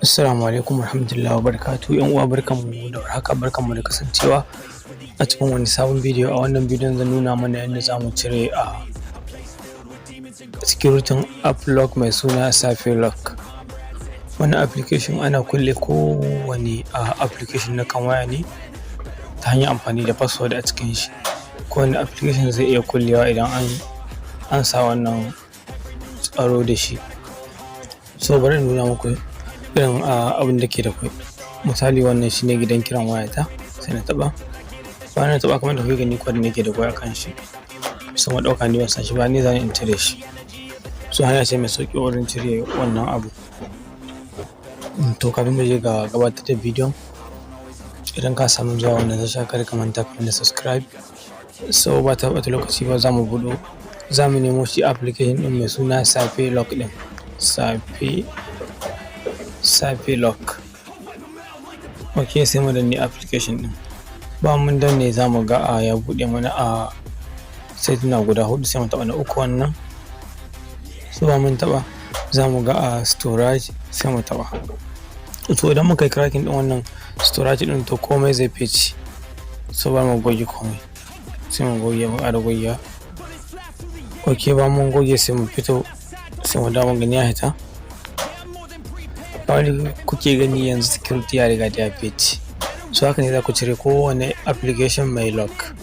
Assalamu alaikum warahmatullahi wabarakatuh. ‘Yan uwa, barkanmu da warhaka, barkanmu da kasancewa a cikin wani sabon bidiyo. A wannan bidiyon zan nuna mana yadda za mu cire a security app lock mai suna Safe Lock. Wannan application ana kulle kowane application na kan waya ne ta hanyar amfani da password a cikin shi. Kowane application zai iya kullewa idan an sa wannan tsaro da shi. So bari in nuna muku irin abin da ke da kwai. Misali, wannan shine gidan kiran wayata, sai na taɓa. Bayan na taɓa, kamar yadda kuke gani, code ne ke da kwai a kan shi. So mu ɗauka ni ban san shi ba, ni zan in cire shi. So hanya ce mai sauƙi wurin cire wannan abu. To kafin mu je ga gabatar da bidiyon, idan ka samu zuwa wannan tasha, kada ka manta ka danna subscribe. So ba ta ɓata lokaci ba, za mu buɗo, za mu nemo shi application ɗin mai suna Safe Lock ɗin. Safe Lock. Ok, sai mu danne application ɗin. Bayan mun danne, za mu ga ya buɗe mana a setuna guda huɗu, sai mu taɓa na uku wannan. So bayan mun taɓa, za mu ga a storage, sai mu taɓa. To idan muka yi cracking ɗin wannan storage ɗin, to komai zai fice. So bari mu goge komai. Sai mu goge, mu ƙara gogewa. Ok, bayan mun goge, sai mu fito, sai mu dawo mu gani ya fita. Kamar yadda kuke gani, yanzu security ya riga da ya fice. So haka ne za ku cire kowane application mai lock.